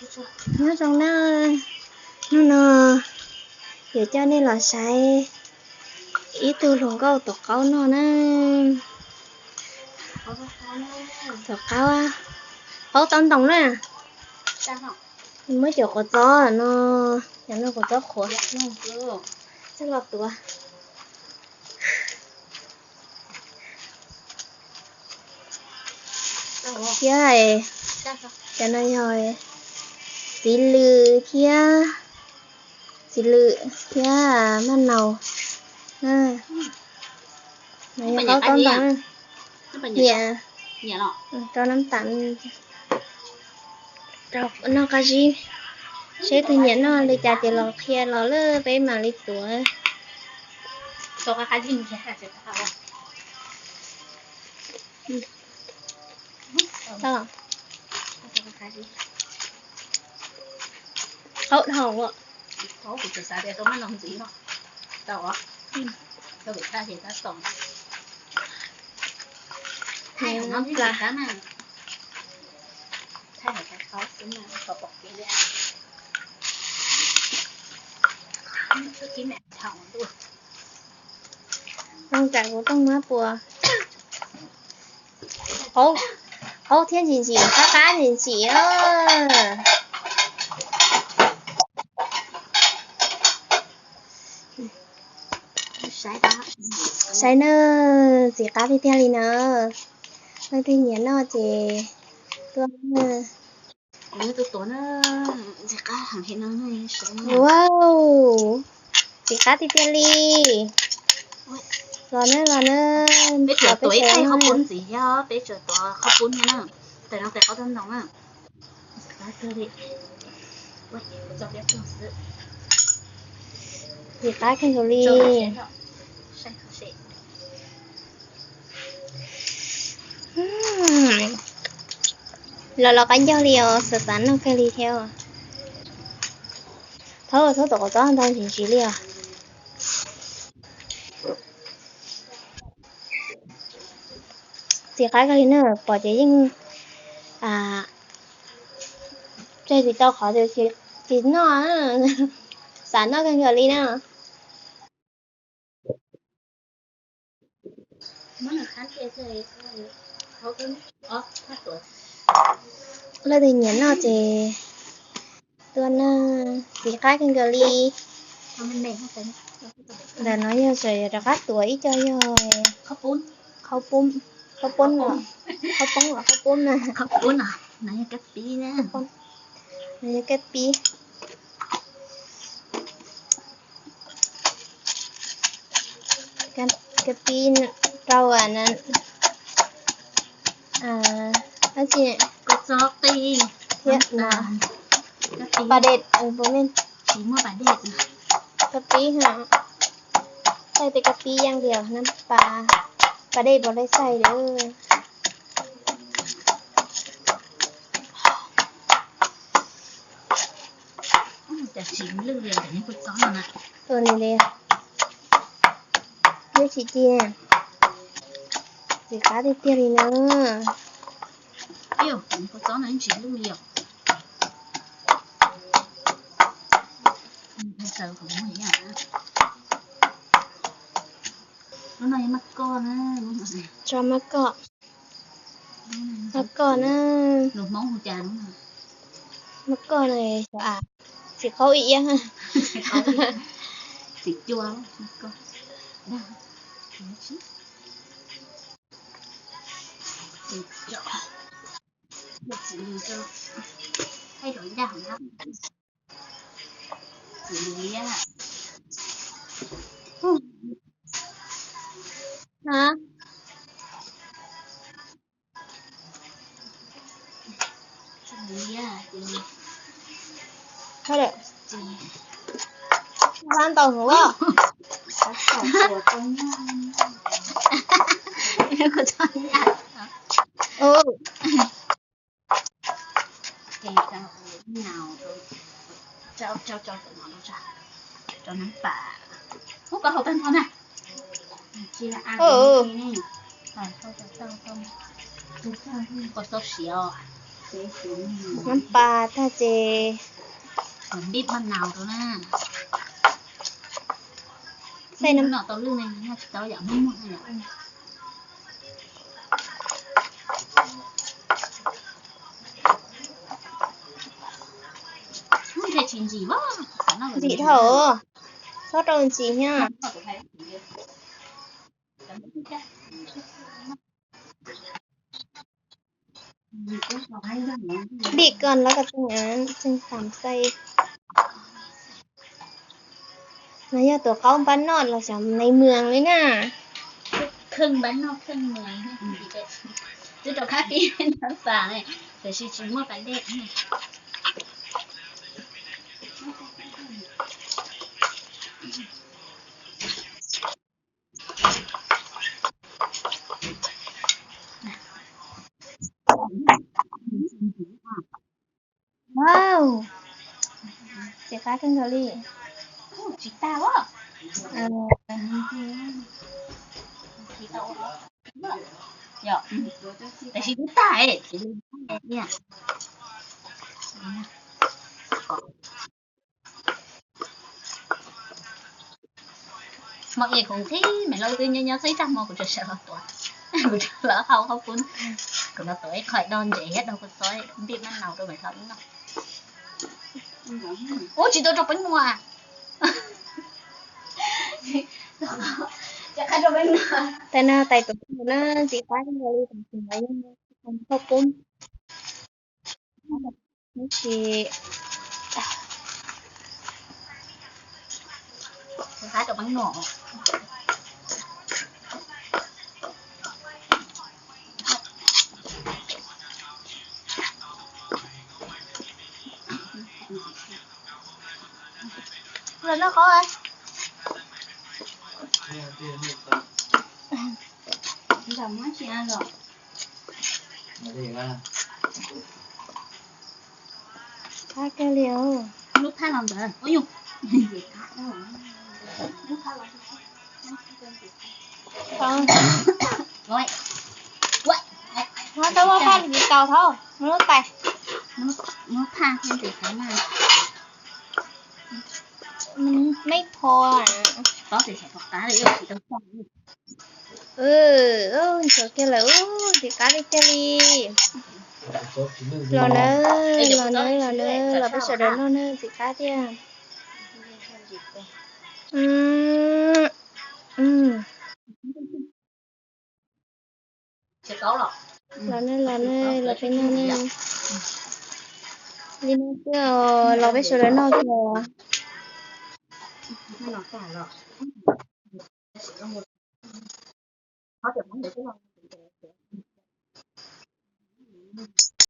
Nyob zoo na, hnub no yuav coj nej los saib ib tug hluas nkauj tuav qaub noj na. Tuav qaub, qaub tau ntoo na. Muab cov quav txob no, cov no quav txob qhuav, coj los tuav. Thiab cov no yog txiv lws thiab, txiv lws thiab maj naus. No yog qaub txob ntoo, nyiam, rau nab tas, noj qab zib. Seb tus nyiam noj li cas ces los qhia los lawm peb mam li tuav. Qaub dhau. Zoo tsam kuv tooj mab puas. Qaub thiab ntsim ntsim, qab qab ntsim ntsim. Saib na, ntxim qab tiag tiag li na. Leej twg nyiam noj ces tuaj. Kuv tus tuav na, ntxim qab heev li no. Wow, ntxim qab tiag tiag li. Los na, los na. Peb tsuas tuav ib qho qhaub poob ntxiv thiab, peb tsuas tuav qhaub poob thiab na. Tes no tes qaub txob ntoo na. Ntxim qab kawg nkaus li. Los los qab ncauj li os, xav xav noj kawg li thiab. Thaub, thaub tuav quav txob ntau ntsim ntsim li os. Ntxim qab kawg li na, pom ces yeej tseg tsis tau qhov twg tsis noj, xav noj kawg nkaus li na. Leej twg nyiam noj ces tuaj na, ntxim qab kawg nkaus li. Ntawm no yog rov qab tuav ib co yog qhaub poob, qhaub poob, qhaub poob, qhaub poob na. No yog kab pib. Kab pib rau dab tsi, pas dej, pas dej, kab pib, thaij tej kab pib yeej li na, pas dej puas dej xaij lawm. Ua li, ib tsis ci, ntxim qab tiag tiag li na. Tso mab koj, mab koj na, mab koj na, xyov a, txiv qaub ib iab, txiv cua, mab koj. Ntau hwv. Kua txob siav, Nab pas tag ces npij maj naus rau na. Xaij nab pas tau lwj ne, yog tsis tau yam muaj muaj na yom. Ntxim dhau, txhob rau ntxim nyab. Npij koj lawv ko tseeg, tseeg tam xaij. No yog tuam qaub npab noj los xyov nais mws li na. Kheej npab noj kheej mws, twb rau qab pib nab pas, tiam sis tsis muaj pas dej. Wow, ntxim qab kawg nkaus li. Tsis tag. Tiam sis twb tag. Hmo es kuv nqhis me laub twb nyob nyob xwb, tag hmo kuv tseem sawv los tuav, kuv rov los hau hauv pub, kuv los tuav ib qho do ntses thiab do kua txob npij maj naus rau me laub noj. Ub, tsis tau rau peeb muag. Tais no tais tuav na, ntxim qab li tam sim no yeej hau pub. Tab sis qab rau peeb muag. Los noj qhov. Qab kawg li os. Lub phaj los ntawd. Tau, tau ua phaj li tau thaub, muab lub tais. Muab phaj thiab ntses thaum mas. Meb pho. Ntxuav kiag lawm, ntxim qab tiag tiag li. Los nawb, los nawb, los nawb, los peb sawv daws noj nawb, ntxim qab tiag. Los nawb, los nawb, los peb noj nawb. Li no xwb os, los peb sawv daws noj kiag.